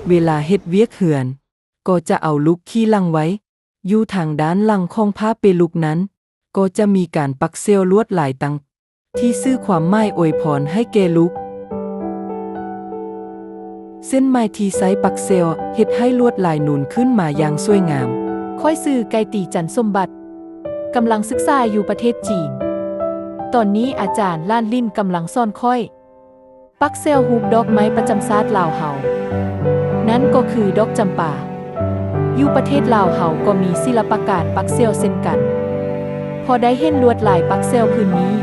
ເວລາເຮັດວຽກເຮືອນ ກໍຈະເອົາລູກຂີ່ຫຼັງໄວ້. ຢູ່ທາງດ້ານຫຼັງຂອງຜ້າເປລຸກນັ້ນ ກໍຈະມີການປັກແຊວລວດລາຍຕ່າງ ທີ່ສື່ຄວາມໝາຍອວຍພອນໃຫ້ແກ່ລູກ. ເສັ້ນໄມ້ທີ່ໃຊ້ປັກແຊວເຮັດໃຫ້ລວດລາຍນູນຂຶ້ນມາຢ່າງສວຍງາມ. ຂ້ອຍຊື່ ໄກຕີ ຈັນສົມບັດ, ກຳລັງສຶກສາຢູ່ປະເທດຈີນ. ຕອນນີ້ອາຈານ ລ້ານລິ້ນ ກຳລັງສອນຂ້ອຍ ປັກແຊວຮູບດອກໄມ້ປະຈຳຊາດລາວເຮົາ, ນັ້ນກໍຄືດອກຈຳປາ. ຢູ່ປະເທດລາວເຮົາກໍມີສິລະປະການປັກແຊວເຊັ່ນກັນ. ພໍໄດ້ເຫັນລວດລາຍປັກແຊວພື້ນເມືອງ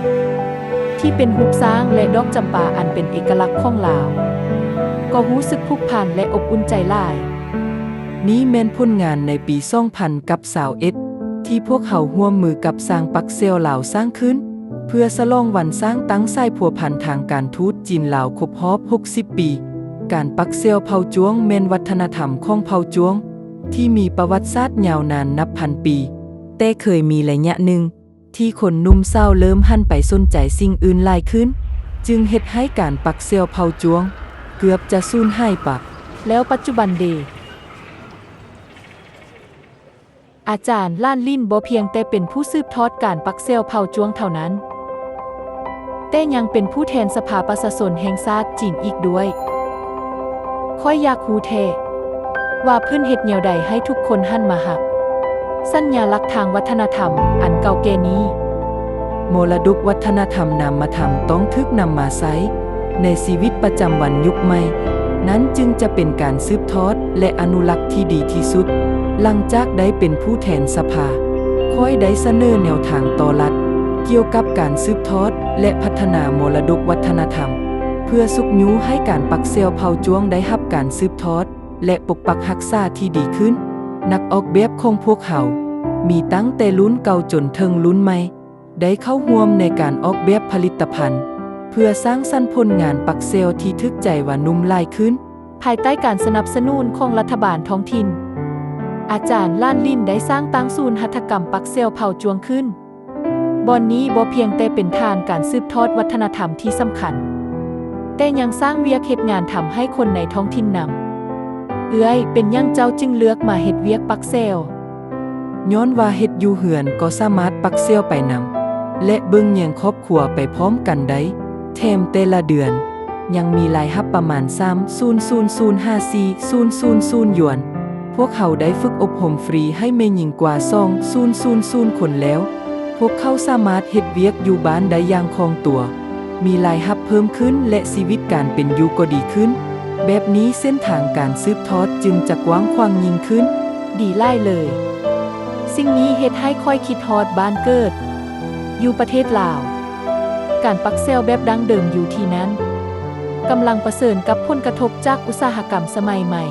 ທີ່ເປັນຮູບຊ້າງ ແລະ ດອກຈຳປາອັນເປັນເອກະລັກຂອງລາວ, ກໍຮູ້ສຶກຜູກພັນ ແລະ ອົບອຸ່ນໃຈຫຼາຍ. ນີ້ແມ່ນຜົນງານໃນປີສອງພັນກັບຊາວເອັດ ທີ່ພວກເຮົາຮ່ວມມືກັບຊ່າງປັກແຊວລາວສ້າງຂຶ້ນ ເພື່ອສະຫຼອງວັນສ້າງຕັ້ງສາຍພົວພັນທາງການທູດຈີນລາວຄົບຮອບຫົກສິບປີ. ການປັກແຊວເຜົ່າຈວງແມ່ນວັດທະນະທຳຂອງເຜົ່າຈວງ ທີ່ມີປະຫວັດສາດຍາວນານນັບພັນປີ, ແຕ່ເຄີຍມີໄລຍະໜຶ່ງ ທີ່ຄົນໜຸ່ມສາວເລີ່ມຫັນໄປສົນໃຈສິ່ງອື່ນຫຼາຍຂຶ້ນ, ຈຶ່ງເຮັດໃຫ້ການປັກແຊວເຜົ່າຈວງເກືອບຈະສູນຫາຍໄປ. ແລ້ວປັດຈຸບັນເດ? ອາຈານ ລ້ານລິ້ນ ບໍ່ພຽງແຕ່ເປັນຜູ້ສືບທອດການປັກແຊວເຜົ່າຈວງເທົ່ານັ້ນ, ແຕ່ຍັງເປັນຜູ້ແທນສະພາປະຊາຊົນແຫ່ງຊາດຈີນອີກດ້ວຍ. ຂ້ອຍຢາກຮູ້ແທ້ວ່າເພິ່ນເຮັດແນວໃດໃຫ້ທຸກຄົນຫັນມາຮັກສັນຍາລັກທາງວັດທະນະທຳອັນເກົ່າແກ່ນີ້. ມໍລະດົກວັດທະນະທຳນາມະທຳຕ້ອງຖືກນຳມາໃຊ້ໃນຊີວິດປະຈຳວັນຍຸກໃໝ່, ນັ້ນຈຶ່ງຈະເປັນການສືບທອດ ແລະ ອະນຸລັກທີ່ດີທີ່ສຸດ. ຫຼັງຈາກໄດ້ເປັນຜູ້ແທນສະພາ, ຂ້ອຍໄດ້ສະເໜີແນວທາງຕໍ່ລັດກ່ຽວກັບການສືບທອດ ແລະ ພັດທະນາມໍລະດົກວັດທະນະທຳ, ເພື່ອຊຸກຍູ້ໃຫ້ການປັກແຊວເຜົ່າຈວງໄດ້ຮັບການສືບທອດ ແລະ ປົກປັກຮັກສາທີ່ດີຂຶ້ນ. ນັກອອກແບບຂອງພວກເຮົາ ມີຕັ້ງແຕ່ລຸ້ນເກົ່າຈົນເຖິງລຸ້ນໃໝ່ ໄດ້ເຂົ້າຮ່ວມໃນການອອກແບບຜະລິດຕະພັນ ເພື່ອສ້າງສັນຜົນງານປັກແຊວທີ່ຖືກໃຈວັນໜຸ່ມຫຼາຍຂຶ້ນ. ພາຍໃຕ້ການສະໜັບສະໜູນຂອງລັດຖະບານທ້ອງຖິ່ນ, ອາຈານ ລ້ານລິ້ນ ໄດ້ສ້າງຕັ້ງສູນຫັດຖະກຳປັກແຊວເຜົ່າຈວງຂຶ້ນ. ບ່ອນນີ້ບໍ່ພຽງແຕ່ເປັນຖານການສືບທອດວັດທະນະທຳທີ່ສຳຄັນ, ແຕ່ຍັງສ້າງວຽກເຮັດງານທຳໃຫ້ຄົນໃນທ້ອງຖິ່ນນຳ. ເອື້ອຍ, ເປັນຫຍັງເຈົ້າຈຶ່ງເລືອກມາເຮັດວຽກປັກແຊວ? ຍ້ອນວ່າເຮັດຢູ່ເຮືອນກໍສາມາດປັກແຊວໄປນຳ ແລະ ເບິ່ງແຍງຄອບຄົວໄປພ້ອມກັນໄດ້. ແຖມແຕ່ລະເດືອນຍັງມີລາຍຮັບປະມານສາມສິບ ຫາ ສີ່ສິບ ຢວນ. ພວກເຮົາໄດ້ຝຶກອົບຮົມຟຣີໃຫ້ແມ່ຍິງກວ່າສອງສິບຄົນແລ້ວ. ພວກເຂົາສາມາດເຮັດວຽກຢູ່ບ້ານໄດ້ຢ່າງຄ່ອງຕົວ, ມີລາຍຮັບເພີ່ມຂຶ້ນ ແລະ ຊີວິດການເປັນຢູ່ກໍດີຂຶ້ນ. ແບບນີ້ເສັ້ນທາງການສືບທອດຈຶ່ງຈະກວ້າງຂວາງຍິ່ງຂຶ້ນ. ດີຫຼາຍເລີຍ. ສິ່ງນີ້ເຮັດໃຫ້ຂ້ອຍຄິດຮອດບ້ານເກີດ ຢູ່ປະເທດລາວ. ການປັກແຊວແບບດັ້ງເດີມຢູ່ທີ່ນັ້ນ ກຳລັງປະເຊີນກັບຜົນກະທົບຈາກອຸດສາຫະກຳສະໄໝໃໝ່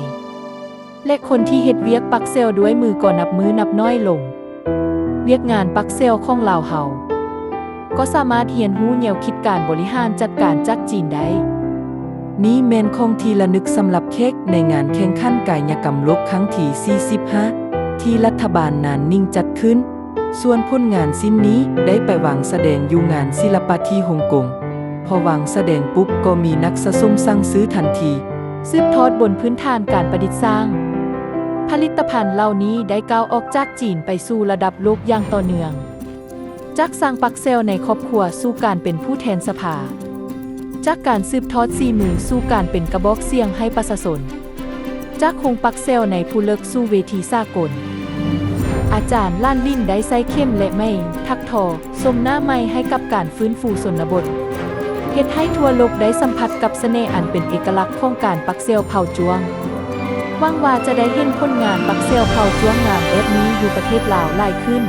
ແລະ ຄົນທີ່ເຮັດວຽກປັກແຊວດ້ວຍມືກໍນັບມື້ນັບໜ້ອຍລົງ. ວຽກງານປັກແຊວຂອງລາວເຮົາ ກໍສາມາດຮຽນຮູ້ແນວຄິດການບໍລິຫານຈັດການຈາກຈີນໄດ້. ນີ້ແມ່ນຂອງທີ່ລະນຶກສຳລັບແຂກໃນງານແຂ່ງຂັນກາຍຍະກຳໂລກຄັ້ງທີສີ່ສິບຫ້າ ທີ່ລັດຖະບານນານນິງຈັດຂຶ້ນ. ສ່ວນຜົນງານຊິ້ນນີ້ໄດ້ໄປວາງສະແດງຢູ່ງານສິລະປະທີ່ຮົງກົງ. ພໍວາງສະແດງປຸບກໍມີນັກສະສົມສັ່ງຊື້ທັນທີ. ສືບທອດບົນພື້ນຖານການປະດິດສ້າງ, ຜະລິດຕະພັນເຫຼົ່ານີ້ໄດ້ກ້າວອອກຈາກຈີນໄປສູ່ລະດັບໂລກຢ່າງຕໍ່ເນື່ອງ. ຈາກຊ່າງປັກແຊວໃນຄອບຄົວສູ່ການເປັນຜູ້ແທນສະພາ, ຈາກການສືບທອດສີມືສູ່ການເປັນກະບອກສຽງໃຫ້ປະຊາຊົນ, ຈາກໂຮງປັກແຊວໃນພູເລິກສູ່ເວທີສາກົນ. ອາຈານ ລ້ານລິ້ນ ໄດ້ໃຊ້ເຂັມ ແລະ ໄມ້ຖັກທໍ້ ສົມໜ້າໃໝ່ໃຫ້ກັບການຟື້ນຟູຊົນນະບົດ, ເຮັດໃຫ້ທົ່ວໂລກໄດ້ສຳຜັດກັບສະເໜ່ອັນເປັນເອກະລັກຂອງການປັກແຊວເຜົ່າຈວງ. ຫວັງວ່າຈະໄດ້ເຫັນຜົນງານປັກແຊວເຜົ່າຈວງງາມແບບນີ້ຢູ່ປະເທດລາວຫຼາຍຂຶ້ນ.